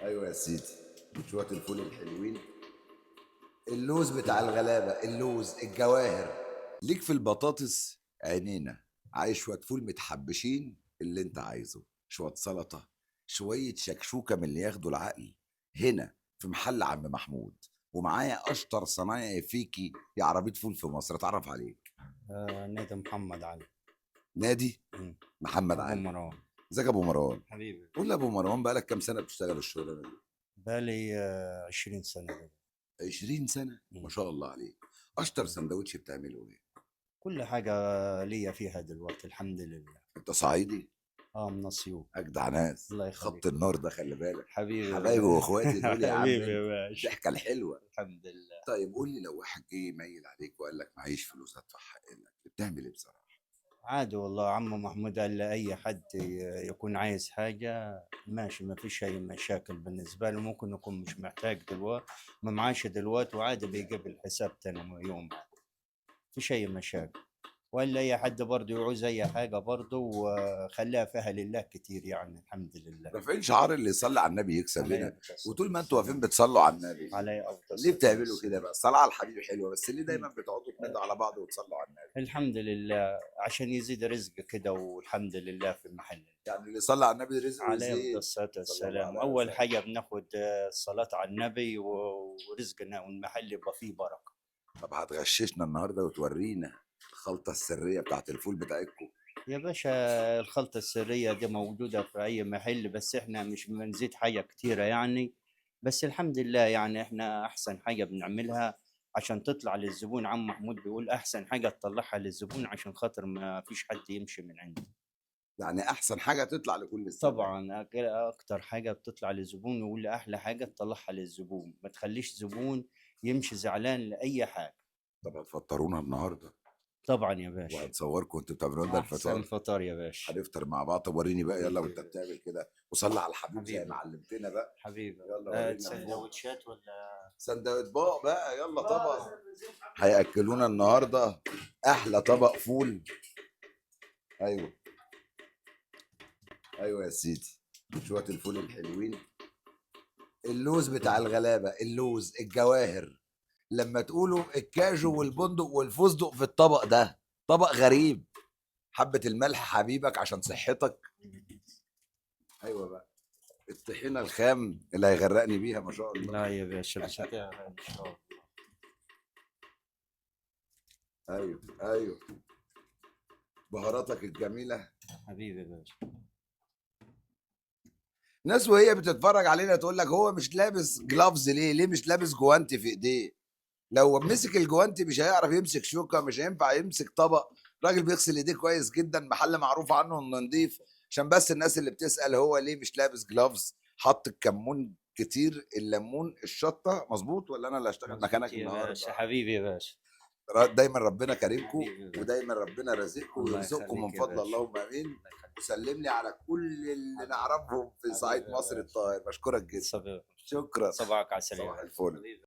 ايوه يا سيدي، شوية الفول الحلوين، اللوز بتاع الغلابة، اللوز الجواهر ليك في البطاطس عينينا. عايز شوية فول متحبشين اللي انت عايزه، شوية سلطة، شوية شكشوكه من اللي ياخدوا العقل، هنا في محل عم محمود. ومعايا اشطر صنايعي فيكي يا عربية فول في مصر. اتعرف عليك. نادي محمد علي. نادي مم. محمد ابو علي. مروان. ازيك يا ابو مروان؟ حبيبي. قول لي يا ابو مروان، بقالك كام سنة بتشتغل الشغلانة دي؟ بالي 20 سنة دلوقتي. 20 سنه؟ مم. ما شاء الله عليك. اشطر سندوتش بتعمله ايه؟ كل حاجة ليا فيها دلوقتي الحمد لله. انت صعيدي؟ اه، من اسيوط. اجدع ناس. الله خط يخليك. النار ده خلي بالك. حبيبي يا حبايبي باشا. واخواتي دول يا عم. حبيبي انت يا باشا. الضحكة الحلوة. الحمد لله. طيب قول لي، لو واحد جه يميل عليك وقال لك معيش فلوس هدفع حق الاكل، بتعمل ايه بصراحة؟ عادي والله، عم محمود قال لأي حد يكون عايز حاجة ماشي، ما فيش أي مشاكل بالنسبة له. ممكن يكون مش محتاج دلوقتي، ما معاش دلوقتي، وعادي بيجيب الحساب تاني يوم، فيش أي مشاكل. ولا أي حد برضه يعوز أي حاجة برضه، وخليها فيها لله كتير يعني الحمد لله. رافعين شعار اللي يصلي على النبي يكسب عليه هنا، أفضل وطول ما الصلاة انتوا واقفين والسلام. بتصلوا على النبي. عليه أفضل ليه الصلاة بتعملوا والسلام. كده بقى؟ الصلاة على الحبيب حلوه، بس ليه دايما بتقعدوا تنادوا على بعض وتصلوا على النبي؟ الحمد لله عشان يزيد رزق كده، والحمد لله في المحل. يعني اللي يصلي على النبي رزقه عليه أفضل يزيد. الصلاة صلى الله والسلام. عليه أول وسلم. حاجة بناخد الصلاة على النبي ورزقنا، والمحل يبقى فيه بركة. طب هتغششنا النهارده وتورينا الخلطة السرية بتاعت الفول بتاعتكم؟ يا باشا الخلطة السرية دي موجودة في أي محل، بس إحنا مش بنزيد حاجة كتيرة يعني، بس الحمد لله يعني إحنا أحسن حاجة بنعملها عشان تطلع للزبون. عم محمود بيقول أحسن حاجة تطلعها للزبون عشان خاطر ما فيش حد يمشي من عندي. يعني احسن حاجة تطلع لكل الزبائن. طبعا أكتر حاجة بتطلع للزبون، يقول لي أحلى حاجة تطلعها للزبون، ما تخليش زبون يمشي زعلان لأي حاجة. طب هتفطرونا النهارده؟ طبعا يا باشا. وهتصوركم وانتوا بتعملوا لنا أحسن الفطار. فطار يا باشا. هنفطر مع بعض. طب وريني بقى يلا حبيبي وانت يا باشا. بتعمل كده، وصلي على الحبيب زي حبيبي. ما علمتنا بقى. حبيبي. يلا ورينا الفول. سندوتشات ولا سندوتش بقى بقى، يلا طبق. هياكلونا النهارده احلى طبق فول. ايوه ايوه يا سيدي، شوية الفول الحلوين، اللوز بتاع الغلابة، اللوز الجواهر. لما تقولوا الكاجو والبندق والفستق في الطبق ده، طبق غريب. حبه الملح حبيبك عشان صحتك. ايوه بقى، الطحينه الخام اللي هيغرقني بيها ما شاء الله. لا يا باشا مش هتعرف ان شاء الله. ايوه ايوه، بهاراتك الجميلة. حبيبي يا باشا. ناس وهي بتتفرج علينا تقول لك هو مش لابس جلافز ليه؟ ليه مش لابس جوانتي في ايديه؟ لو مسك الجوانتي مش هيعرف يمسك شوكه، مش هينفع يمسك طبق. راجل بيغسل ايديه كويس جدا، محل معروف عنه انه نضيف. عشان بس الناس اللي بتسال هو ليه مش لابس جلافز، حط الكمون كتير، الليمون، الشطه، مظبوط ولا انا اللي هشتغل مظبوط مكانك يا النهارده؟ باشا. حبيبي يا باشا. دايما ربنا كريمكم، حبيبي يا باشا. ودايما ربنا رازقكم الله ويرزقكم من يخليك يا فضل باشا. اللهم امين. الله يخليك. وسلم لي على كل اللي حبيبي. نعرفهم في صعيد حبيبي يا مصر باشا. الطاهر. بشكرك جدا. صباحك. شكرا. صباحك عسل يا صباح باشا. الفل. حبيبي.